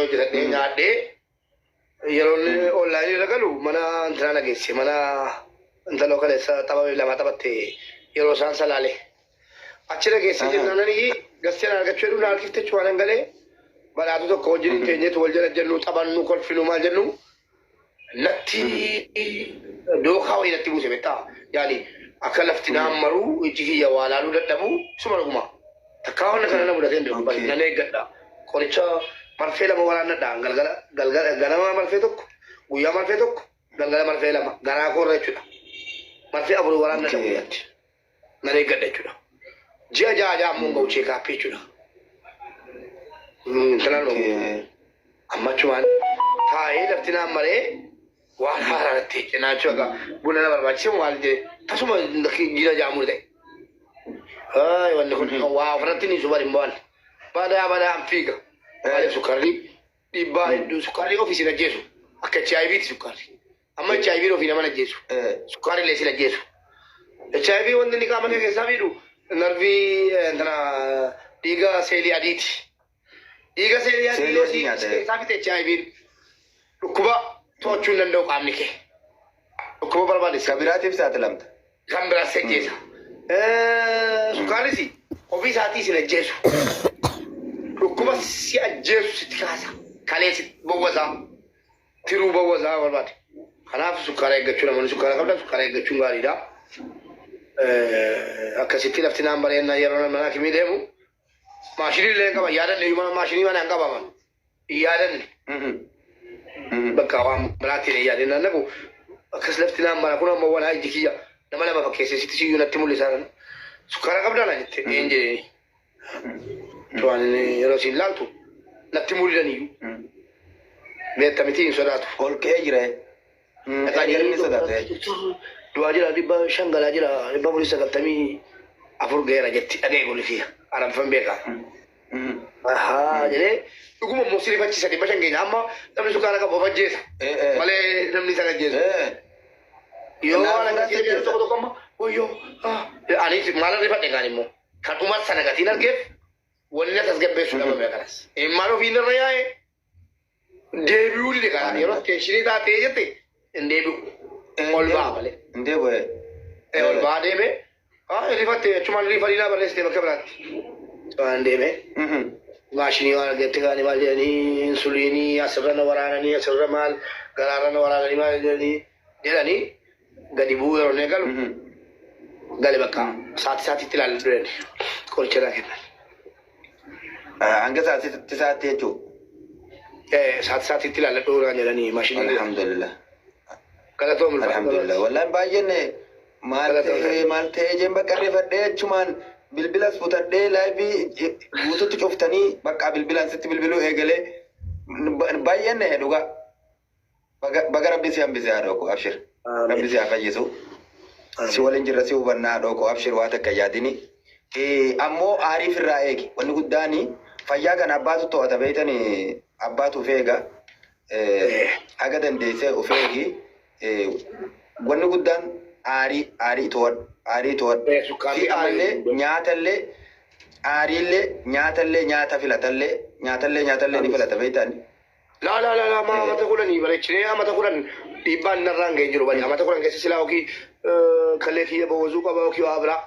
hojjetadhee nyaadhee yeroo inni onlaayinii irra galu mana intalaa na geesse, mana intaloo kaleessa tapha lama taphatte yeroo isaan salaale. Achi na geesse jennaan gasteen argachuu jedhu na harkifte jechuudha. Waan galee badhaatu tokko wajjin hin teenyeetu wal jala jennu, taphannu, kolfinu, maal jennu, natti dookaa wayii natti buuse beektaa. Yaani akka lafti naan maruu, iji kiyya waa laaluu dadhabu, suma dhuguma. Takkaa wanna kana na mudatee hin beeku. Nan eeggadha. Qoricha marfee lama waraannadha. Galgala galgala, ganama marfee tokko, guyyaa marfee tokko, galgala marfee lama garaa koorra jechuudha. Marfee afur waraannadha guyyaatti. Nan eeggadha jechuudha. Ji'a ja'a ja'a ammoo ga'u check-upii jechuudha. Kanaan amma achumaan taa'ee lafti naan maree waan haaraa natti cinaachuu akka buna na barbaachise maal jedhe, tasuma jira jaamuu ta'e. Ay, wanni kun waa ofirratti ni suban immoo badaa badaa fiiga. Maaliif? Sukkaarri dhiibbaa hedduu, sukkaarri ofii sin ajjeesu. Akka HIV ti sukkaarri. Amma HIV ofii nama ajjeesu. Sukkaarri illee sin ajjeesu. HIV wanti inni qaama kee keessaa miidhu narvii tana dhiiga seelii adiiti. Dhiiga seelii adii Seelii yoo adii si nyaata. keessaa fite HIV dhukkuba to'achuu hin danda'u qaamni kee. Dhukkuba barbaade Ka biraatiif saaxilamta. Kan biraas si ajjeesa. Sukkaarris ofii isaatii sin ajjeesu. Dhukkuba si ajjeesu sitti kaasa. Kalee si bowwasaa. Tiruu bowwasaa barbaade. Kanaaf sukkaara eeggachuu, namoonni sukkaara qabdan sukkaara eeggachuun gaariidha. Akkasitti lafti naan bareennaa yeroo nama hakimii deemu maashinii illee hin qaban, yaadanne iyyuu maashinii mana hin qabaman. Hin yaadanne. Bakka waan biraatiin hin yaadin naan naqu akkas lafti naan bara kun ammoo walaa iji kiyya nama lama fakkeessee sitti siyyuu natti mul'isaa kana. Sukkaara qabdaa naa jette een jedhee. Waan yeroo siin laaltu natti mul'isan iyyuu. Beekta miti, hin sodaatu. Ol ka'ee jira. Eegalee sodaate. Du'aa jira, 500 galaa jira, 494 ga'eera jetti, dhaga'e gurri kiyya. Aramfan beekaa. Ahaa jedhee, dhuguma immoo sirifachiisa 500 keenya amma namni sukkaara qabu of ajjeesa. Malee namni isa ajjeesu. Yoo waan akkasii jedhu tokko tokko amma wayyoo ani maal rifadhe kaan immoo kan dhuma sana gatiin argeef wanni na tasgabbeessu dhabame akkanas. Maal ofiin irra yaa'e deebi'uu dide karaa yeroo tensionii taatee jette hin deebi'u. Ol ba'a malee. Hin deebi'u. Ol ba'a deeme. Rifatte achumaan rifanii barreessite bakka biraatti. Waan deeme. Maashinii waan argatte kaanii maal jedhanii, insuliinii asirra na waraananii, asirra maal garaarra na waraananii maal jedhanii gadi bu'uu yeroo inni galu gale bakka saati saatiitti ilaalu jedhanii qoricha irraa kennan. Hanga saatiitti saatti jechuudha. Saati saatiitti ilaalladhu naan jedhanii maashinii. Alhamdulillah. Galatoom. Alhamdulillah. Wallahi baay'een maal ta'ee maal ta'ee jeen bakka rifadhee achumaan bilbilas butadhee liveii guututti cuftanii bakka bilbilaan sitti bilbiluu eegalee baay'een dhugaa. Baga rabbi si hambise, haadhoo koo, abshir. Rabbi si haa fayyisu. Si waliin jirra, si hubannaa, haadhoo koo, abshir, waa takka yaadini. Ammoo aariif irraa eegi. Wanni guddaani fayyaa kana abbaatu to'ata, beeytani, abbaatu of eega. Haga dandeessee of eegi. Wanni guddaan aarii aarii to'adhu. Aarii to'adhu. Sukkaarri Fi ammallee nyaatallee aariillee nyaatallee nyaata filatallee nyaatallee ni filata, beeytani. Laa laa laa laa, maa amata 10 bareechinee amata 10 dhiibbaan narraan ga'ee jiru bari amata 10 keessa silaa yookiin kalee kiyya bowwazuu qaba yookiin waa biraa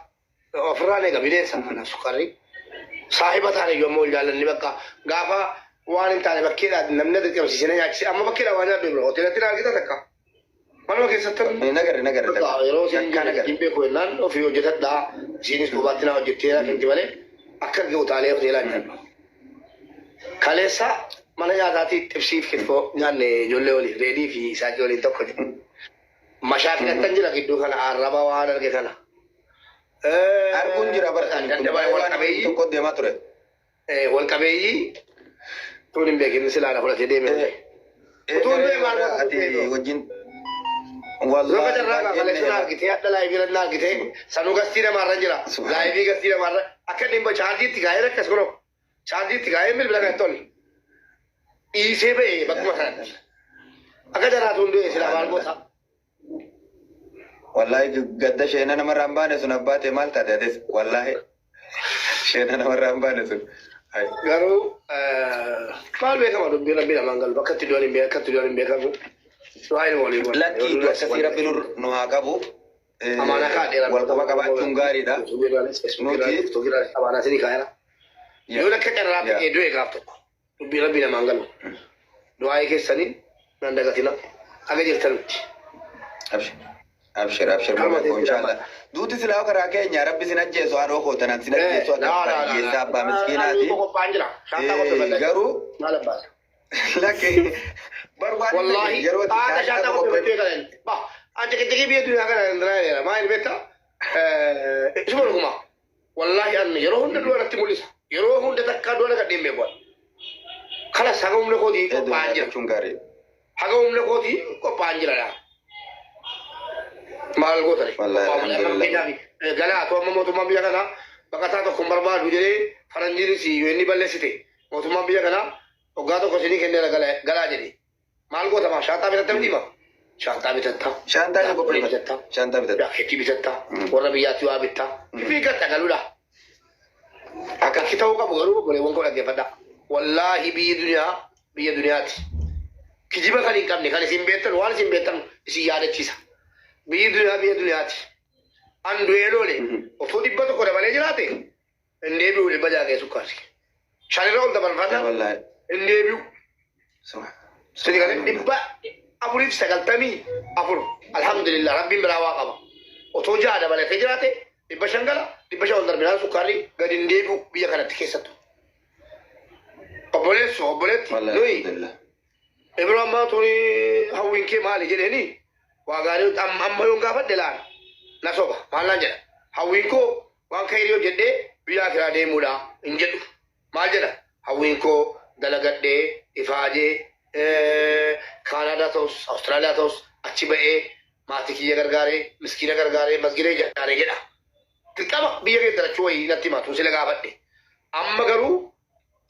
ofirraan eega bineensa kana sukkaarri. Saahiba taane iyyuu amma wal jaallanni bakka gaafa waan hin taane bakkeedhaa namni na dirqamsiisee na nyaachise, amma bakkeedhaa waa nyaadhu bira hoteelatti na argita takka manuma keessatti. Nagarre nagarre takka. Yeroo isin Takka nagarre. hin beeku jennaan ofii hojjetadhaa, isiinis kophaatti na hojjettee kanti malee akka arge utaalee hoteelaa nyaadhu. Kaleessa mana nyaataatii xibsiif kitfoo nyaanne ijoollee waliin, reedii fi isaaqii waliin tokko jedhe. Mashaakilattan jira gidduu kana arraba waan arge kana. Arguun jira bartaan kun Dadhabaa baay'ee wal waan qabeeyyii tokko deemaa ture. Wal qabeeyyii tuun hin beekin silaa fudhatee deeme. Utuu hin beeku warra argaa ati wajjin Roga wallahi carraa baay'een kaleessa na argitee hadha liveii irra na argitee sanuu gastii namaarra jira. Subhaan. Liveii gastii namaarra akka inni chaarjiitti kaa'ee akkas kunoo chaarjiitti kaa'ee bilbila kan tolle dhiisee ba'e bakkuma sanatti. Akka jaraatu hundee silaa maal goota? Wallahi gadda sheena namarraa hin baane sun abbaa ta'e maal taate atis, wallahi sheena namarraa hin baane sun Hai. Garuu maal beekama dubbii rabbi namaan galu bakka itti du'an hin beekamu akka itti du'an hin beekamu. Su'aa ilma walii godha. Lakkii iddoo akkasii rabbi nu haa qabu. Amaanaa kaadheera. Wal quba qabaachuun gaariidha. Nuti Amaanaa isinii kaa'eera. Yoo akka carraa ta'ee du'e gaaf tokko dubbii rabbi namaan galu. Du'aa'ee keessanii nan dagatina. Aga jirtanutti. Abshir. Abshir abshir Kalma mume koo teessee inshallah. Duuti silaa karaa keenya rabbi sin ajjeesu haadhoo koo tanaan sin ajjeesu akka abbaa hiyyeessaa abbaa miskiinaati. Qophaa'an jira. Shaantaa qopheeffadha. Garuu Maal abbaasa? lakki barbaadni Wallahi yeroo itti haadha shaantaa shaantaa qopheeffachuu qopheeffatu. eegalan. Bah, an ciqiciqii biyya duniyaa kana hin diraayera. Maal beektaa? Isuma dhuguma. Wallahi an yeroo hunda du'a natti mul'isa. Yeroo hunda takkaa du'a na gadheen beeku. Kalas haga humna kootii qophaa'an jira. Jechuun gaariidha. Haga humna kootii qophaa'an jira. Maal gootani? Wallahi alhamdulillah. Galaa atoo amma mootummaan biyya kanaa baqataa tokko hin barbaadu jedhee faranjiinis yoo inni balleessite mootummaan biyya kanaa waggaa tokko isinii kenneera galaa jedhe. Maal gootama? Shaantaa bitatta miti hima? Shaantaa bitatta. Shaantaa ni Daakuu qopheeffata. bitatta. Shaantaa bitatta. Jaakeettii bitatta. Warra biyyaatti waa bitta. Fi gatta galuudha. Akka akki ta'uu qabu garuu obboleewwan koo dhaggeeffadha. Wallaahi biyyi duniyaa biyya duniyaati. Kijiba kan hin qabne kan isin beektan waan isin beektan isin yaadachiisa. Biyyi duniyaa biyya duniyaati. An du'ee loole otoo 100 dabalee jiraate hin deebi'u 600 keessa sukkaari. 5 irra ol dabalfata Wallahi. hin deebi'u. Sini kan 494 alhamdulillah rabbiin biraa waa qaba. Otoo 6 dabalatee jiraate 500 gala 500 ol darbinaan sukkaarri gadi hin deebi'u biyya kanatti keessattu. Obboleessu obboleetti Wallahi nuyi alhamdulillah. Ibro ammaa tuni hawwiin kee maali jedheeni waa gaarii amma yoon gaafadhe laala na soba maal naan jedha hawwiin koo waan kayrii hojjedhee biyya akiraa deemuudha hin jedhu maal jedha hawwiin koo dalagadhee ifaajee Kaanaadaa ta'us Awustiraaliyaa ta'us achi ba'ee maatii kiyya gargaaree miskiina gargaaree masgiida ijaaree jedha. Dirqama biyya kee darachuu wayii natti himatu sila gaafadhe. Amma garuu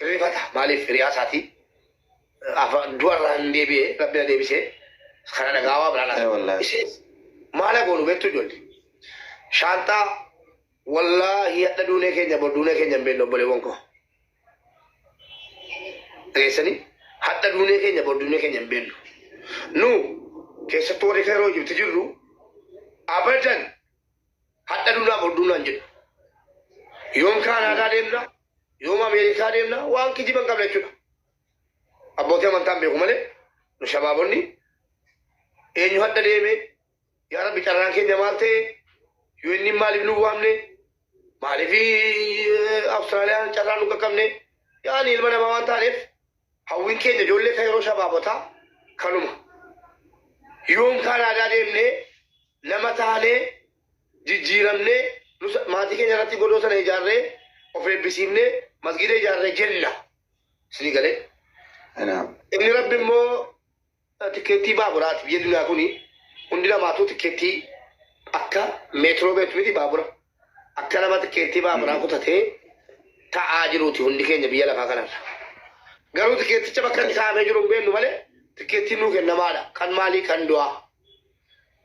rifata maaliif hiriyaa isaatii du'arraa hin deebi'ee rabbi na deebisee kana dhagaawaa biraa laata. Wallahi. Isheen maala goonu beektu ijoollee. Shaantaa wallaahi hadha duunee keenya bor duunee keenya hin beeknu obboleewwan koo. Dhageessanii hadha duunee keenya bor duunee keenya hin beeknu. Nu keessattuu warri Kairoo Ijipti jirru abadan hadha duunaa bor duunaan jedhu. Yoom Kaanaadaa deemna yoom Ameerikaa deemna waan kijiba hin qabne jechuudha. Abbootii amantaa hin beeku malee nu shabaabonni eenyu hadha deeme yaa rabbi carraan keenya maal ta'e yoo inni maaliif nu waamne maaliif Awustiraaliyaan carraan nu qaqqabne yaani ilma namaa waan taaneef hawwiin keenya ijoollee kan yeroo shabaabotaa kanuma. Yoom Kaanaadaa deemne nama taanee jijjiiramnee maatii keenya irratti godoo sana ijaarree of eebbisiifnee masgiida ijaarree jenna. Isinii galee. Naam. Inni rabbi immoo tikkeettii baaburaati biyya duniyaa kuni hundi namaatu tikkeettii akka meetiroo beektu miti baabura. Akka nama tikkeettii baaburaa kutatee taa'aa jiruuti hundi keenya biyya lafaa kanarra. Garuu tikkeetticha bakka inni kaa'amee jiru hin beeknu malee tikkeettiin nuu kennamaadha. Kan maalii kan du'aa.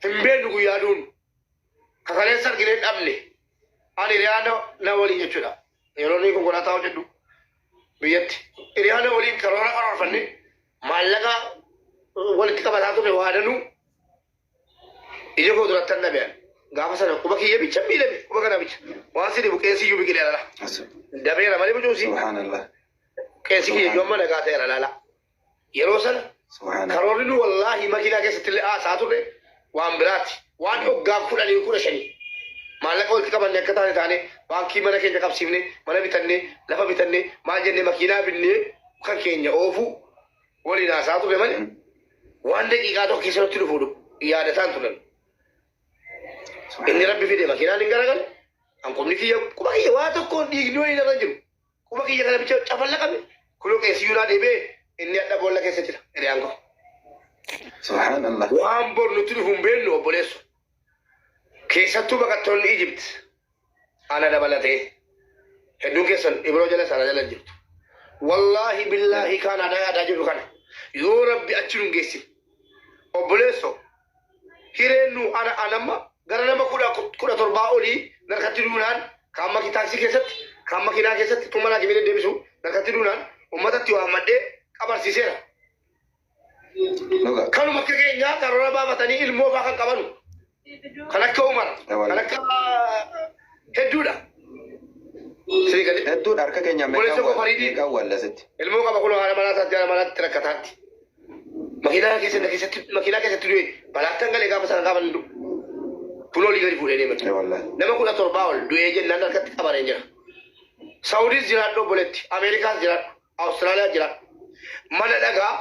Hin beeknu guyyaa duunu. Kakaleessa arginee dhabne. Ani hiriyaa na waliin jechuudha. Yeroo inni konkolaataa hojjedhu biyyatti. Hiriyaa na waliin karoora karoorfanne maallaqa walitti qabataa ture waadanuu ija koo duratti an dhabe. Gaafa sana quba kiyya bicha miidhame quba kana bicha. Waan si dhibu qeensi iyyuu biqilee lala. Dabeera malee bucuusi. Subhanallah. Qeensi kiyya iyyuu amma nagaa ta'eera laala. Yeroo sana Subhanallah. karoorri nu wallaahi makiinaa keessatti illee haasaa turre waan biraati. Waan dhoggaa 10 15. Maallaqa walitti qabanne akka taane taane baankii mana keenya qabsiifne mana bitanne lafa bitanne maal jenne makiinaa binnee kan keenya oofuu waliin haasaa turre malee waan daqiiqaa tokko keessatti dhufu yaadataan turan. Inni rabbi fide makiinaan hin garagale. An qubni kiyya quba kiyya waa tokkoon dhiigni waliin irra jiru. Quba kiyya kana bicha cafalla qabe. Kunoo qeessiyyuu naa deebi'ee inni hadha boolla keessa jira hiriyaan koo. Subhanallah. Waan bor nutti dhufu hin beeknu obboleessu. Keessattuu baqattoonni Ijipt ana dabalatee hedduun keessan Ibroo jala sana jala jirtu. Wallaahi billaahi kaan aadaa yaadaa jiru kana yoo rabbi achi nu geessine obboleesso hireen nu ana anamma gara nama 17 olii narkatti duunaan kaan maki taaksii keessatti kaan makiinaa keessatti tumma naa kimee deebisu Narkatti duunaan uummatatti waammadhee qabarsiiseera. Dhuga. Kanuma akka keenyaa karoora baafatanii ilmoo faa kan qabanu. Kan akka Umar, kan akka hedduudha. Isinii galee? Hedduudha harka keenya Obboleessa koo Fariidii. meeqaan wallasitti. Ilmoo qaba kun haadha manaa isaatti haadha manaatti rakkataatti. Makiinaa keessatti makiinaa keessatti du'e balaattan galee gaafa sana gaafa inni du'u. Kun olii gadi fuudhee deema. Wallahi. Nama 17 ol du'ee jennaan harkatti qabanee jira. Saawudiis jiraadhu obboleetti, Ameerikaas jiraadhu, Awustiraaliyaa jiraadhu. Mana dhagaa,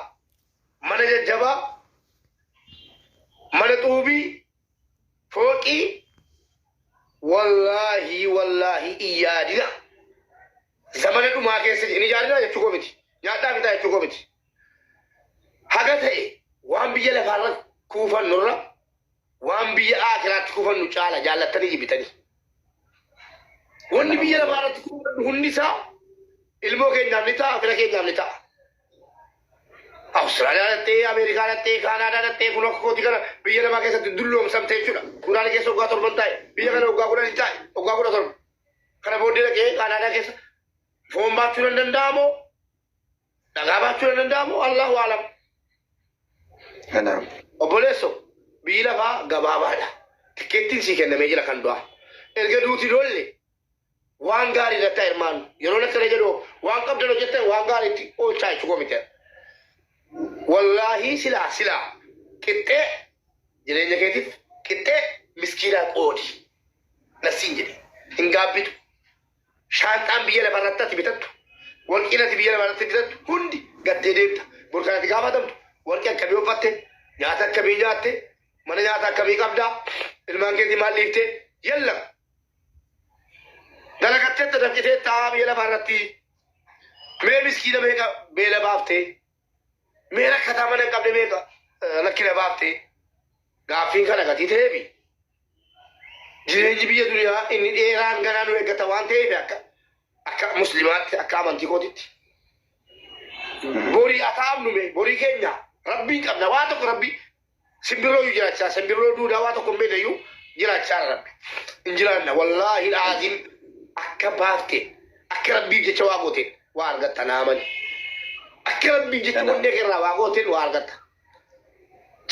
mana jajjabaa, mana xuubii, fooqii, wallaahi wallaahi iyyaadina. Zamana dhumaa keessa hin ijaarina jechuu koo miti. Nyaadhaa bitaa jechuu koo miti. Haga ta'e waan biyya lafaarra kuufannurra waan biyya akiraatti kuufannu caala jaallattanii jibbitanii. Wanni biyya lafaarratti kuufannu hundi isaa ilmoo keenyaaf ni ta'a, fira keenyaaf ni ta'a. Awustiraaliyaa dhattee, Ameerikaa dhattee, Kaanaadaa dhattee kun akka kootii kana biyya lamaa keessatti dulloomsamte jechuudha. Kudhaan keessa waggaa 7 taa'e, biyya kana waggaa 10 taa'e, waggaa 17. Kana booddee dhaqee Kaanaadaa keessa foon baachuu nan danda'amoo? Dhagaa baachuu nan danda'amoo? Allahu alam. Kanaaf. Obboleesso, biyyi lafaa gabaabaadha. Tikkeettiin sii kennamee jira kan du'aa. Erga duuti dolle waan gaarii irratti haa hirmaannu. Yeroon akkana jedhu waan qabdan hojjettan waan gaariitti oolchaa jechuu koo miti. Wallaahi silaa silaa qixxee jireenya keetiif qixxee miskiinaa qoodi. Nasiin jedhe hin gaabbitu. Shaanxaan biyya lafarratti ati bitattu, warqiin ati biyya lafarratti bitattu hundi gattee deemta. Burkaan ati gaafatamtu warqii akkamii uffatte, nyaata akkamii nyaatte, mana nyaata akkamii qabdaa, ilmaan keetii maal dhiifte, yalla. Dalagatteetta dafqitee taa'aa biyya lafarratti. Mee miskiina meeqa beela baaftee, mee rakkataa mana hin qabne meeqa rakkina baaftee, gaaffiin kana gatii ta'eefi. Jireenyi biyya duniyaa inni dheeraan ganaa nu eeggata waan ta'eef akka akka muslimaatti akka amantii kootitti. Borii ataabnu mee borii keenya rabbiin qabna waa tokko rabbi simbirroo iyyuu jiraachaa simbirroo duudaa waa tokko hin beekne iyyuu jiraachaa rabbi. Hin jiraanna wallaahi aazim akka baafte akka rabbiif jecha waa gooteen waa argatta naamani. Akka rabbiif jecha onnee keerraa waa gooteen waa argatta.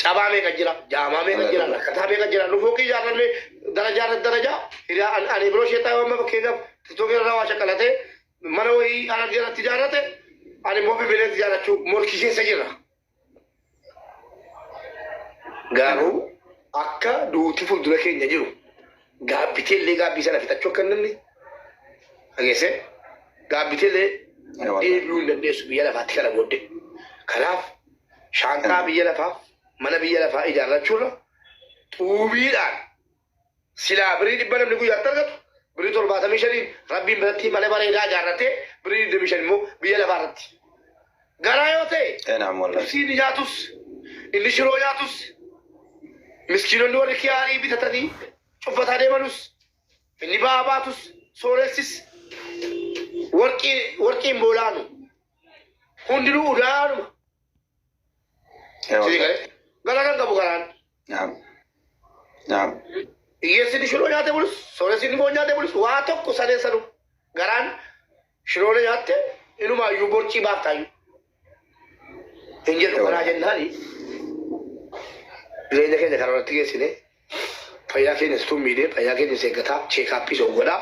Cabaa meeqa jira, jaamaa meeqa jira, rakkataa meeqa jira. Nu fooqii ijaarrannee darajaa irratti darajaa hiriyaa ani biroo ishee taa'ee amma fakkeenyaaf tiktookii irraa waa shaqqalatee mana wayii Harargee irratti ijaarrate ani immoo Finfinneetti ijaarrachuu morkii keessa jirra. Garuu akka duuti fuuldura keenya jiru gaabbitee illee gaabbii sana fixachuu akka hin dandeenye dhageessee gaabbitee illee deebi'uu hin dandeessu biyya lafaatti kana booddee. Kanaaf shaanxaa biyya lafaaf mana biyya lafaa ijaarrachuurra xuubiidhaan silaa birii 100 namni guyyaatti argatu birii 75 rabbiin biratti mana bareedaa ijaarratee birii 25 immoo biyya lafaa irratti. Garaa yoo ta'e Naam wallahi. ibsii inni nyaatus inni shiroo nyaatus miskiinonni warri kiyaarii bitatanii cuffataa deemanus inni ba'aa baatus sooressis warqii warqiin boolaanu hundinuu udaanuma. Isinii galee? Garaa kan qabu garaan. Naam. Naam. Hiyyeessi inni shiroo nyaate bulus, sooressi inni foon nyaate bulus, waa tokko sadeen sanu garaan shiroo nyaatte inumaayyuu borcii baaftaayyuu. Hin jedhu kanaa jennaani jireenya keenya karaa irratti geessine fayyaa keenya situu miidhee fayyaa keenya seeggataa cheekaappii son godhaa.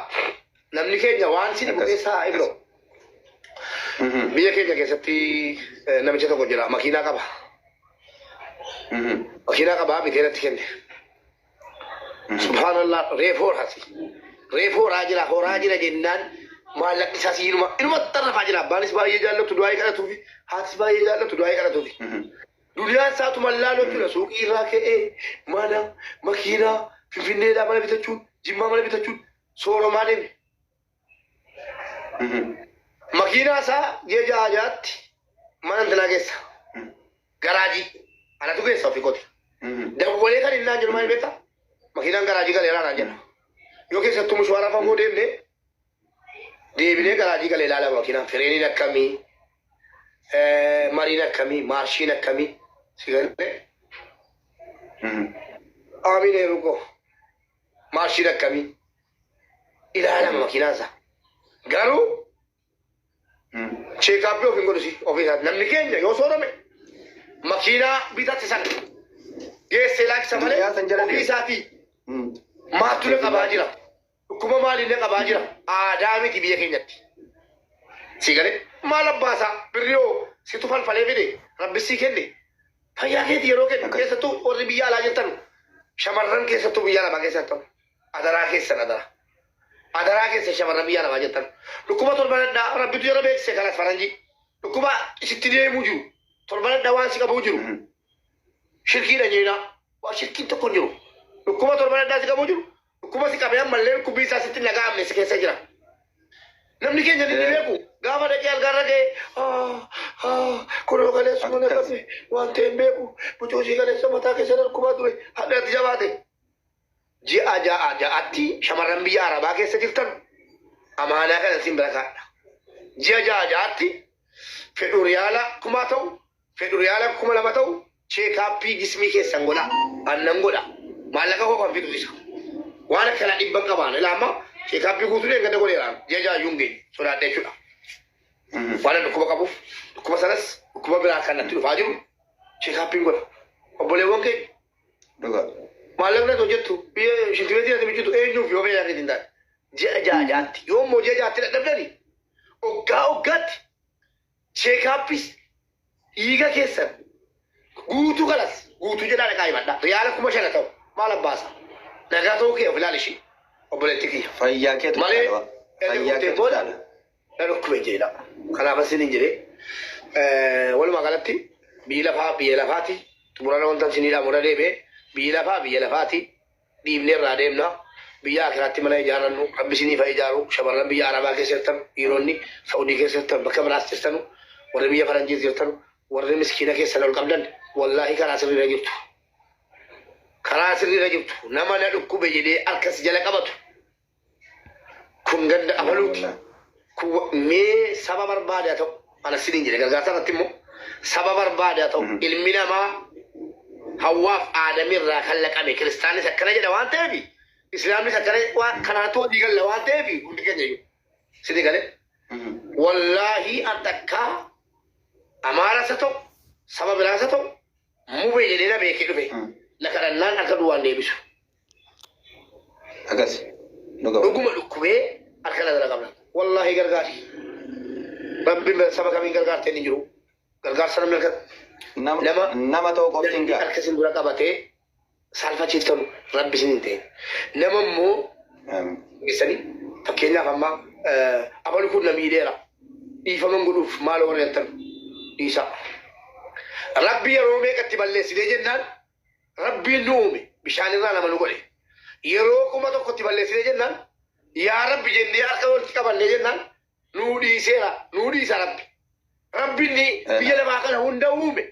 Namni keenya waan si dhibu keessaa ibro. Biyya keenya keessatti namicha tokko jira makiinaa qaba. Makiinaa qabaa bitee natti kenne. Subhaanallah reef horaati. Reef horaa jira horaa jira jennaan maallaqni isaas inuma inuma xarrafaa jira. Abbaanis baay'ee jaallatu du'aa kadhatuufi haatis baay'ee jaallatu du'aa kadhatuufi. Duniyaan isaatu mallaaloo jechuudha. Suuqii irraa ka'ee mana makiinaa Finfinneedhaa mana bitachuun Jimmaa mana bitachuun sooromaa deeme. Makiinaa isaa ji'a ja'a ja'atti mana intalaa keessa garaajii anatu keessa ofii kooti. Dawwalee kan innaan jedhu maal beektaa? Makiinaan garaajii galeeraa naan jedha. Yoo keessattuu mushwaara fagoo deemne deebinee garaajii galee ilaalama makiinaan fireeniin akkamii mariin akkamii maarshiin akkamii si galee Amiin eeruu maarshiin akkamii ilaalama makiinaan isaa. Garuu Check-upii of hin godhu si ofii isaati. Namni keenya yoo soorame makiinaa bitate sana geessee laakkisa malee Duniyaa san jala ofii deema. isaatii maaltu na qabaa jira? Dhukkuba maaliin na qabaa jira? Aadaa miti biyya keenyatti. Si galee maal abbaasaa birri hoo situ falfalee fide rabbi sii kenne fayyaa keeti yeroo kennu keessattuu warri biyya alaa jirtan shamarran keessattuu biyya alaa keessattuu adaraa keessan adaraa. Adaraa keessa shamarran biyya alaa jirtan dhukkuba torban addaa rabbitu jara beeksise kanas faranjii dhukkuba sitti deemuu jiru torban addaa waan si qabuu jiru shirkiidha jeena waa shirkiin tokko hin jiru dhukkuba torban addaa si qabuu jiru dhukkuba si qabee ammallee dhukkubbii isaa sitti naga'amne si keessa jira. Namni keenya ni beeku gaafa dhaqee algaarra ga'e kunoo kaleessa mana Akkas. qabe waan ta'e hin beeku bucuusii kaleessa mataa keessa dhukkubaa ture hadhaatti jabaate. Ji'a ja'a ja'atti shamarran biyya Arabaa keessa jirtan amaanaa kana siin bira kaa'adha. Ji'a ja'a ja'atti fedhu riyaala 1000 ta'u fedhu riyaala 2000 ta'u check-upii jismii keessan godha annan godha maallaqa koo kan fidu isa. Waan akkana dhibban qabaan ilaama check-upii guutuu deeggadda godheeraan ji'a ja'a iyyuu hin geenye sodaadha jechuudha. Waan ani dhukkuba qabuuf dhukkuba sanas dhukkuba biraa kan natti dhufaa jiru check-upiin godha. Obboleewwan keenya Dhuga. maallaqni ati hojjettu biyya shintibeetii ati michitu eenyuuf yoo fayyaa keetiin taate ji'a ja'a ja'atti yoo immoo ji'a ja'atti dadhabdani oggaa oggaatti check-upis dhiiga keessan guutuu kalas guutuu jedhaa dhaqaa himadha riyaala 5000 ta'u maal abbaasa nagaa ta'uu kee of ilaali ishii obboleetti kiyya. Fayyaa keetu Malee caala. erga Fayyaa guutee keetu booda caala. na dhukkube jedha. Kanaaf asin jedhee walumaa galatti biyyi lafaa biyya lafaati xumurana wanta isiniidhaan mura deebi'e biyyi lafaa biyya lafaati dhiibnee irraa deemna biyya akiraatti mana ijaarrannu rabbi isiniif haa ijaaru shamarran biyya arabaa keessa jirtan dhiironni saudii keessa jirtan bakka biraas jirtanu warri biyya faranjiis jirtanu warri miskiina keessan ol qabdan wallaahi karaa sirriirra jirtu. Karaa sirriirra jirtu nama na dhukkube jedhee harkas jala qabatu kun ganda afaluuti. Kun mee saba barbaade haa ta'u ana siniin jedhe gargaarsa irratti immoo saba barbaade haa ta'u ilmi namaa hawwaaf aadamirraa kan laqame kiristaanis akkana jedha waan ta'eef islaamnis akkana waan kanaatu walii galla waan ta'eef hundi keenya iyyuu sinii galee wallaahi an takkaa amaaras haa ta'u saba biraas haa ta'u mubee jedhee na beekee dhufe na kadhannaan harka duwwaan deebisu. Akkas. Dhuga. Dhuguma dhukkubee harka na jala qabna. Wallaahi gargaari. Rabbi saba kamiin gargaartee hin jiru. Gargaarsa namni harka Nama nama nama ta'uu qofti hin namni ga'a. harka isin dura qabatee saalfachiiftanu rabbi isin hin ta'in. Nama immoo geessanii fakkeenyaaf amma abalu kun na miidheera. Dhiifama godhuuf maal warra jettan dhiisa. Rabbi yeroo meeqatti balleessinee jennaan rabbiin nu uume bishaan irraa nama nu godhe. Yeroo 1000tti balleessinee jennaan yaa rabbi jennee harka walitti qabannee jennaan nuu dhiiseera nuu dhiisa rabbi. Rabbiin biyya lafaa kana hunda uume.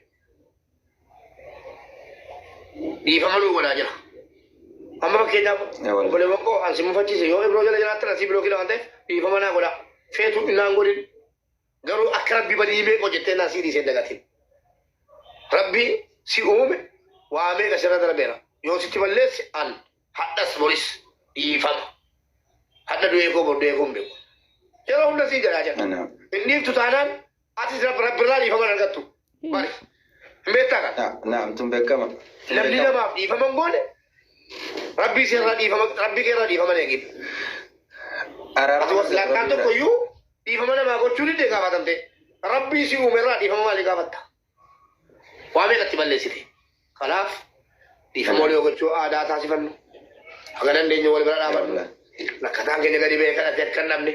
Dhiifama nuu godhaa jira. Amma fakkeenyaaf obboleewwan koo an si mufachiise yoo ibroo jala jiraattan asii bilookii waan ta'eef dhiifama naa godhaa. Feetu naan godhin garuu akka rabbi badii meeqa hojjettee naa sii dhiisee dagatin. Rabbi si uume waa meeqa sirra darbeera. Yoo sitti balleesse an hadhas boris dhiifama. Hadha du'ee koo bor du'ee koo hin beeku. Yeroo hunda sii jedhaa jira. Hin dhiiftu taanaan atis rabbirraa dhiifama hin argattu. Bari. Hin beektaa kana? Naam tun beekama. Namni namaaf dhiifama hin goone rabbii sirraa dhiifama rabbii keerraa dhiifama hin eegin. Ati waslakkaan tokko iyyuu dhiifama namaa gochuu didee gaafatamte. Rabbii si uume irraa dhiifama maalii gaafatta? Waa meeqatti balleessite? Kanaaf dhiifama walii gochuu aadaa taasifannu. Haga dandeenyu wal bira dhaabannu. Lakkataan keenya gadi ba'ee kadhatee akka hin dhabne.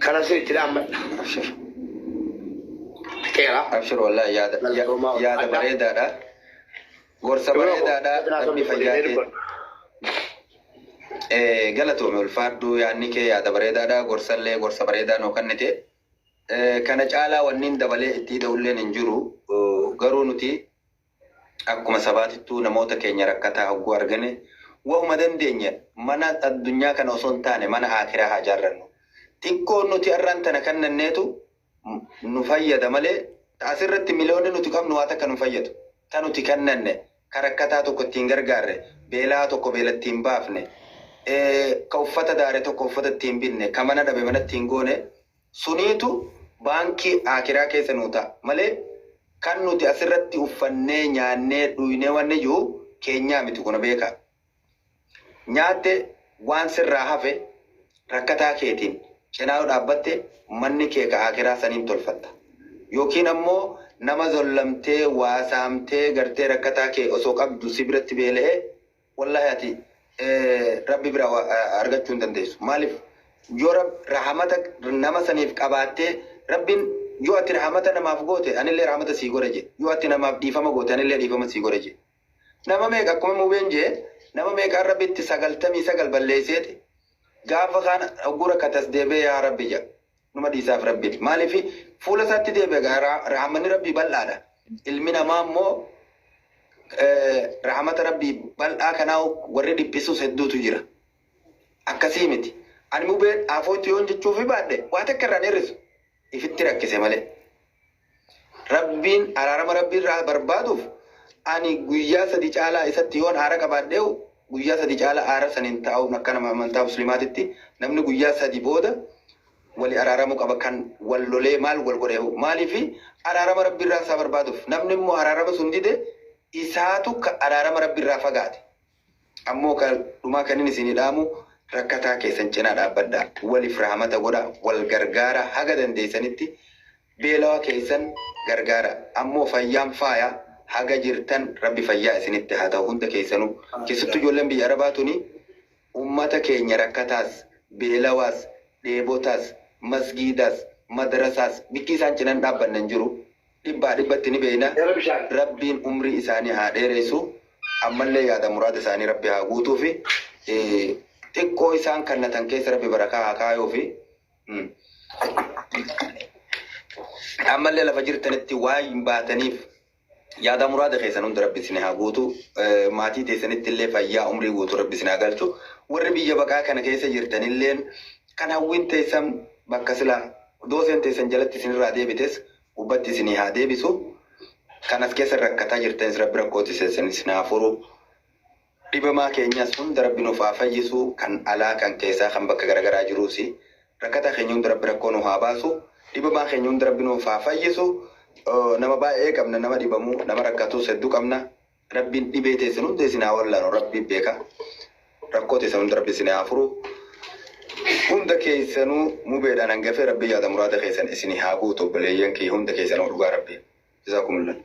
Kanan sin itti dhaammadha. Abshir. Fixeera. Abshir wallahi yaada yaada bareedaadha. Gorsa bareedaadha. Rabbi fayyaa kee. Galatoome ulfaadhu yaadni kee yaada bareedaadha. Gorsallee gorsa bareedaa nuu kennite. Kana caalaa wanni dabalee itti hidhulleen hin jiru. Garuu nuti akkuma sabaatittuu namoota keenya rakkataa hogguu argane wahuma dandeenye mana addunyaa kana osoo hin taane mana akiraa haa jaarrannu. Xiqqoon nuti har'aan tana kannanneetu nu fayyada malee asirratti miliyoonni nuti qabnu waa takka nu fayyadu. Ta nuti kannanne ka rakkataa tokko ittiin gargaarre beelaa tokko beela ittiin baafne ka uffata daare tokko uffata ittiin binne ka mana dhabe mana ittiin goone Suniitu baankii akiraa keessa nuu ta'a malee kan nuti asirratti uffannee nyaannee dhuynee wanni jiru keenyaa miti kuna beekaa. Nyaatte waan sirraa hafe rakkataa keetiin cinaa yoo dhaabbatte manni kee ka akiraa saniin tolfatta. Yookiin ammoo nama zollamtee waa saamtee gartee rakkataa kee osoo qabdu si biratti beela'ee wallahi ati rabbi bira argachuu hin dandeessu. Maaliif yoo rahamata nama saniif qabaattee rabbiin yoo ati rahamata namaaf goote anillee rahamata sii godha jedhe. Yoo ati namaaf dhiifama goote anillee dhiifama sii godha jedhe. Nama meeqa akkuma mubeen jee nama meeqaan rabbitti 99 balleesseeti gaafa kaan oguu rakkatas deebi'ee yaa rabbi jedha. Numa dhiisaaf rabbiin. Maaliif fuula isaatti deebi'a rahamanni rabbii bal'aadha. Ilmi namaa immoo rahamata rabbii bal'aa kanaa warri dhiphisus hedduutu jira. Akkasii miti. Ani mubeen afootti yoon jechuufi baadhe waa takka irraan hir'isu. Ifitti rakkise malee. Rabbiin araarama rabbii irraa barbaaduuf ani guyyaa sadi caalaa isatti yoon aara qabaadheewu guyyaa sadi caalaa aara saniin taa'uun akka nama amantaa musliimaatitti namni guyyaa sadi booda wali araaramuu qaba kan wal lolee maal wal godheehu maaliifi araarama rabbii irraa isaa barbaaduuf namni immoo araarama sun dide isaatu ka araarama rabbii irraa fagaate. Ammoo kan dhumaa kan inni isinii dhaamu rakkataa keessan cinaa dhaabbadhaa waliif rahamata godhaa wal gargaara haga dandeessanitti beelawaa keessan gargaara ammoo fayyaan faaya haga jirtan rabbi fayyaa isinitti haa ta'u hunda keessanuu keessattuu ijoolleen biyya arabaa tuni ummata keenya rakkataas beelawaas dheebotaas masgiidaas madrasaas bikki isaan cinan dhaabbanne hin jiru dhibbaa dhibbatti ni beeyna. Rabbiin umrii isaanii haa dheeressu ammallee yaada muraada isaanii rabbi haa guutuu fi xiqqoo isaan kannatan keessa rabbi barakaa haa kaayuu fi ammallee lafa jirtanitti waa hin baataniif yaada muraada keessan hunda rabbi isin haa guutu maatii teessanitti illee fayyaa umrii guutuu rabbi isin haa galchu warri biyya baqaa kana keessa jirtanilleen kan hawwiin teessan bakka silaa dooseen teessan jalatti isinirraa deebites gubbatti isinii haa deebisu. Kan as keessa rakkataa jirtanis rabbi rakkootti isin haa furu. Dhibamaa keenyas hunda rabbi nuuf haa fayyisu kan alaa kan keessaa kan bakka garaagaraa jiruusi. Rakkataa keenya hunda rabbi rakkoo nuuf haa baasu. Dhibamaa keenya hunda rabbi nuuf haa fayyisu. Nama baay'ee qabna nama dhibamu nama rakkatus hedduu qabna. Rabbiin dhibee teessan hunda isin haa wallaanu rabbiin beeka. Rakkoo teessan hunda rabbi isin haa furu. Hunda keessanuu mubeedhaan hangafee rabbi yaada muraada keessan isin haa guutu obboleeyyan kiyya hunda keessanuu dhugaa rabbi. Jazaakumullah.